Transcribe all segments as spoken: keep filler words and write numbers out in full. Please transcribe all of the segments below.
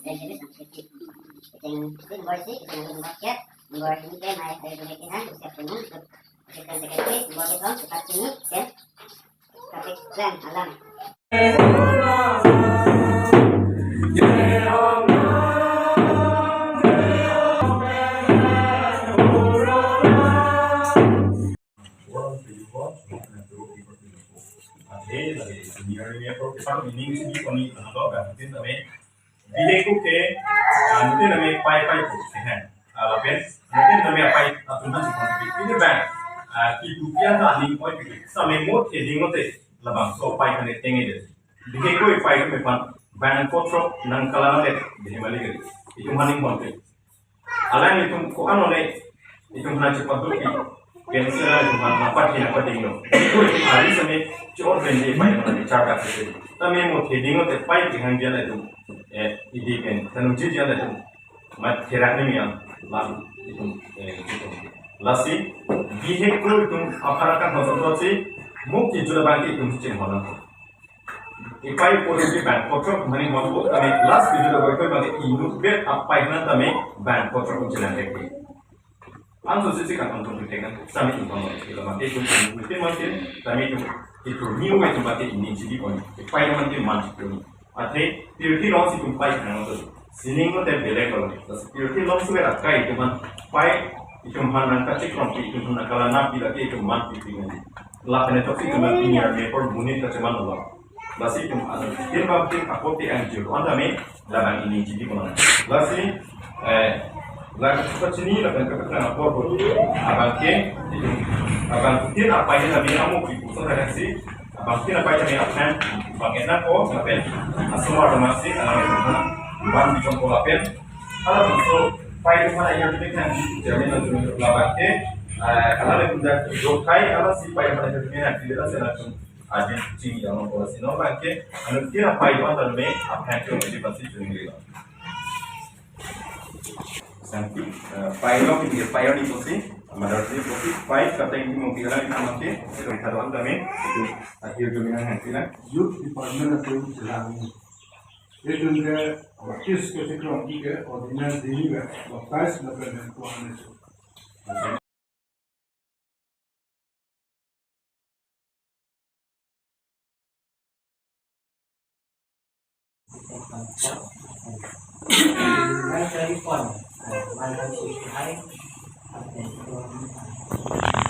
Jadi, sampai di, yang itu nomor si, yang nomor siap, nomor ini kan, mai, dari nomor kita, siap semua, untuk, kita, kita, nomor kita, kita sini, ya. Tapi, kan, alam. Athe lake senior ni apor kesan meaning si koni, ano ba tin tame bihek ke, ah, tin tame pai pai ko se hen. Ah, lapen tin tame pai atum han si kon ke ini bang, ah, ki dukian ta ning oi ke same mo ke ding ote labangso pai kane tenge de. Bihek ko pai ko me pan bang kothrok nang kalana le de mali ke. Itum haning kon ke. Alanglitum ko-an one itum hana chepaduk pi. Pensi alanglitum hana pati na pati lo. Ko itum ari same chor benje pai na char ka se. Tame mo theding ote pai ke hang jala itum. Eh, idi pen tanu ji jala itum. Mat kerak ni mian lam itum, eh, itum. Lasi bihek ko itum apar akan hoso si mo ki jula bangke itum si chin hono. Ipai pori di bang kothrok mani mon bo tame last video lo boy koi bang inut bet apai na tame bang kothrok un chelang dek. Anso sisi kan antum tekan sami itum mon kilo mate itum inut bet mate tame itum itum new way itum mate ini jadi kon. Ipai mate man itum. Athe pirti long si itum pai kan to. Sining mate belek lo. Tas pirti long suwe akai itum man pai itum han nang kachik long itum han kala na pila ke itum man itum. Lapen tok si itum ini arme por munit kacheman lo. Lasi itum anu, tin bab tin apote ang jur. Anta me labang ini jadi kono. Lasi, eh, labang suka chini labang kepet na apor boru. Abang ke, itum, abang tin apai na me amo ki pusa na si. Abang tin apai na me apan, abang enak ko, apan. Asomar na si, alam itu na. Ban bichong ko apan. Alam itu, pai itu mana yang kita kan, jadi nanti labang ke, eh, alam itu dah dokai, alam si pai mana itu kan, tidak ada. Ajin ching yang ko si no bangke, anu tin apai ban dan me, aphan ke di pasi chungrilo. Santi, eh, pai lo ke pai ni ko si, madar si ko si, pai kata ini mau bilang kita mangke, itu kata anda me, itu akhir dunia yang kita. Youth Department atum chelang. Itu dia baptis ke sekrong ke ordinance ini ke, baptize na pernah Tuhan itu.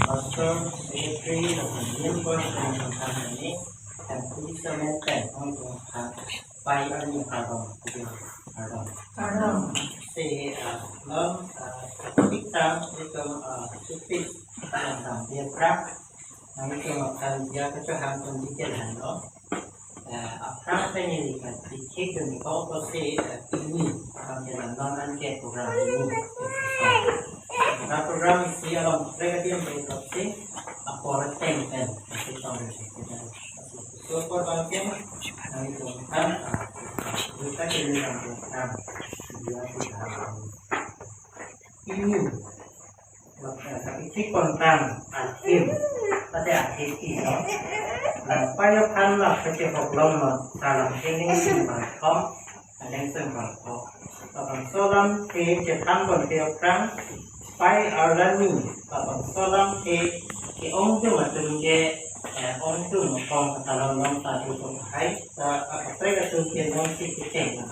Pastor, secretary, members, dan teman-teman ini, dan bisa mengkaji untuk Pai arni kardom, kardom. Kardom. Si, ah, non, ah, kita itu, ah, sukses yang tampil prak. Nang itu akan dia kecohan pun detail han lo. Ah, aphrang pengen ikan detail dan kau pasti, ah, ini akan jalan non angke program ini. Nah, program si alam mereka dia berita si apor teng pen. Kita So, for example, ang ito, ang, ah, kita kailangan ng program. Hindi ako sa akin. Ini, ah, kapit si kontang, akim, pati akim ito. Nang payo kan la, pati hoklong mo, salam ini, simbang kong, adeng simbang kong. Kapangso alam ke chethang pon ke aphrang, pai arlani, kapangso alam ke, ke-ongdung atum ke, eh, ongdung kong katalon long ta tu kong hai, ta akaprek atum ke non si ke teng.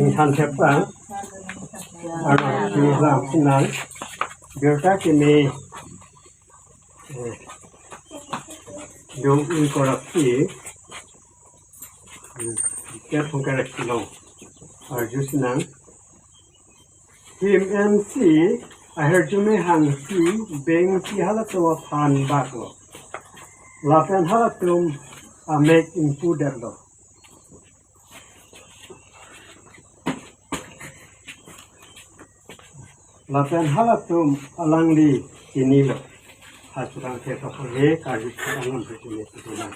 Insan sepang, anak si lam sinang, birta kini, eh, dong in korupsi, eh, ket hong kerek sinong, arju sinang, P M M C, aher jume hang si, beng si halatum aphan bak lo. Lapen halatum amek ingpu det lo. Lapen halatum alangli chinilo. Hachurang ke kapo he, kajut ke anam ke chini situ na.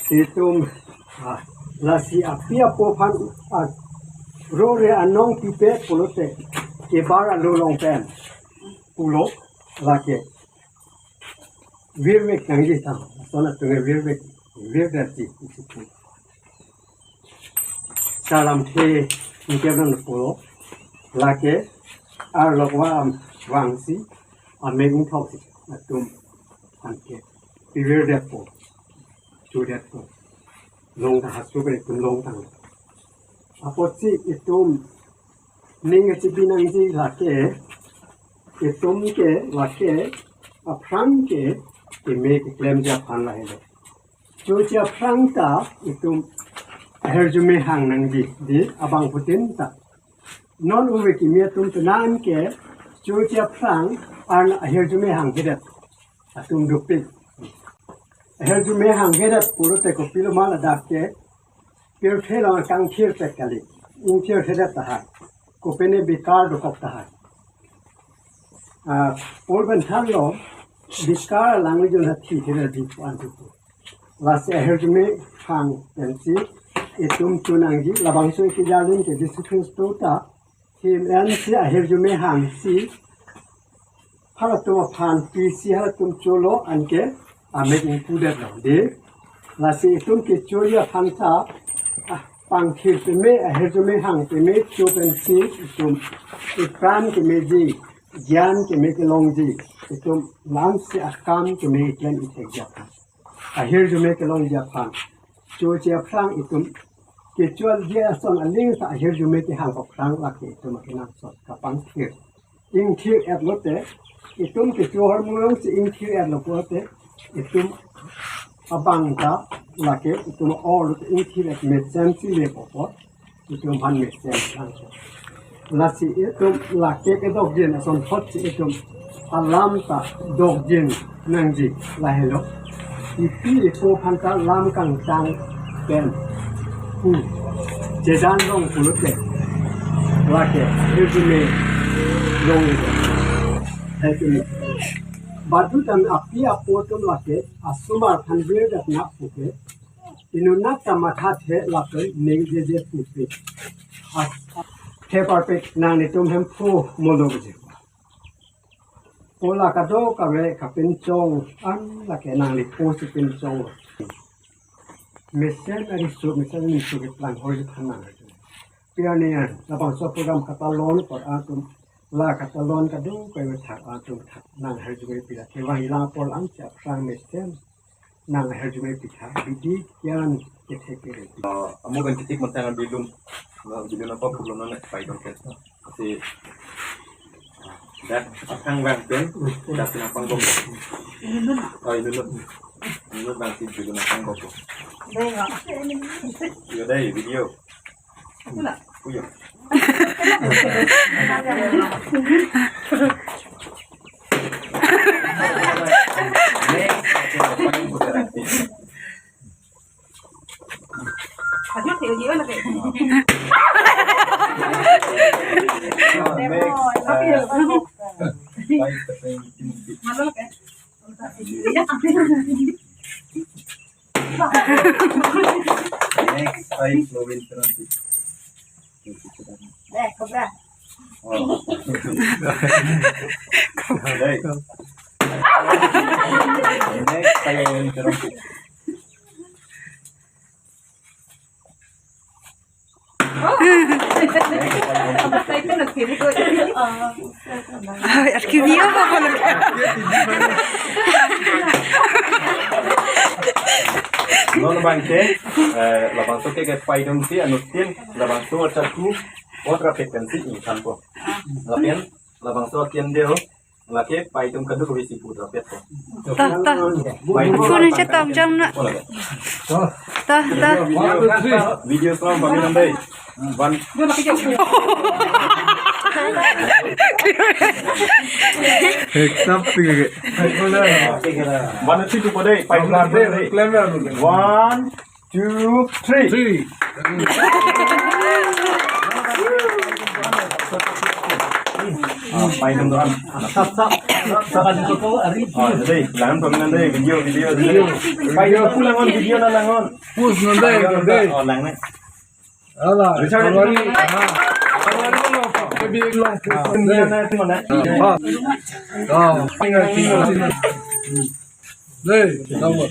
Situm, ah, lasi api apo aphan, ah, rore anong pipe pulote. Kebar alo along pen pulo lake virvek nangji tang, lason atum virvek, virdetji. Salam the nike nang pulo lake arlok vangsi amek ingthok atum anke pivirdetpo, chodetpo. Longtang, hasu pen itum longtang. Apotsi itum ning kachebi nangji lake, itum ke lake aphrang ke keme keklemji aphan lahelo. Choche aphrang ta itum ahirjume hang nangji, dei abangphutin ta. Non ove kimi atum penan ke choche aphrang an ahirjume hanghedet atum dopik. Ahirjume hanghedet pulote kopilo ma ladak ke pirthe along kangthir pek kali. Ingthirthedet tahai. Kopine bikar dokok tahai. Ah, pol pen thanlo bikar alangliji jun ha thithedet dei pu an dei pu. Lasi ahirjume hang pensi itum cho nangji, labangso kejalim ke Jisu Khristo ta hem ensi ahirjume hangsi halatum aphan pisi halatum cholo anke amek ingpudetlo dei. Lasi itum kechoji aphan ta, ah, pangthir peme, ahirjume hang peme cho pensi itum ipran kemeji, gyan keme kelongji, itum lamsi akam keme keklem ithekji aphan, ahirjume kelongji aphan. Choche aphrang itum kechoji ason aling ta ahirjume kehang aphrang lake itum akenangsot kapangthir. Ingthir-etlote, itum kecho ahormu alongsi ingthir-etlo pulote, itum abang ta lake itum orlote ingthir-et mesensi lepo apot itum aphan mesen thang. Lasi itum lake kedokjin asonthotsi itum alam ta dokjin nangji lahelo. Ipi ipo aphan ta lam kangtang pen pu chedan rong pulote lake ahirjume long itum. Hai keme. Badu tame api apo atum lake asomar aphan virdet nang puke, inut nat ta mathathe lapen ningjeje pupe. As-, the parpik nanglitum Hemphu molo beje. Pola kadokave kapinchong an lake nangli pusi pinchong. Mesen ariso, mesen ariso keplang hoi thanang. Pi arni an labangso program katalon apot atum, la katalon kadokave thak atum thak nang ahirjume pila kevang ila apor lamsi aphrang mesen nang ahirjume pitha bidi kian kethek kere. Ah, amo kan ketik matang bilum. Na bilum apa pulo na nek paidom ke. Si, ah, dak athang bang pen, dak pinapang bom. Oh, inunut. Inunut bang si bilum apang bom. Yo dai video. Kuyo. Next, five, Robin Tronti. Deh, kobra. Oh. Deh. Next, five, Robin Tronti. Arkiviyo apa kalau? Non bangke, eh, labangso ke kepaidom si anuttin, labangso achaku, ot rapet pensi ingkhan po. Lapen, labangso akin deo, lake paidom kadokave si pu rapet po. Ta, ta. Paidom. Phone chetong jam na. Oh, lake. Ta, ta. Video, video selam bagi nandai. One. Ek sab thik hai. One, two, three, four, dai. Five, one, two, three. One, two, three. Three. Ah, paidom doan. Sab, sab. Sab, sab. Ah, jadi, langan dong nandai, video, video, video. Paidom pulang on, video na langon. Push nandai, nandai. Oh, langan. Ala, Richard, Richard. Dei, nomor.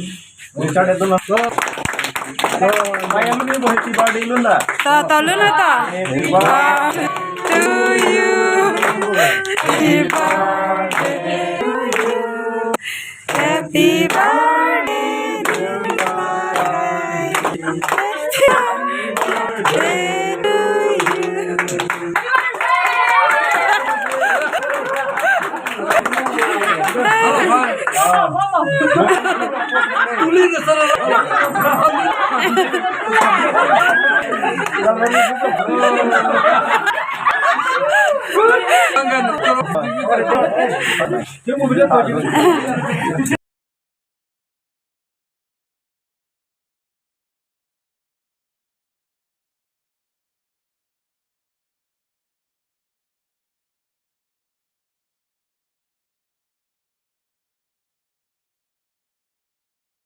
To, to, lun na to. Happy birthday to you. Happy birthday to you. Happy birthday to you. Happy birthday to you.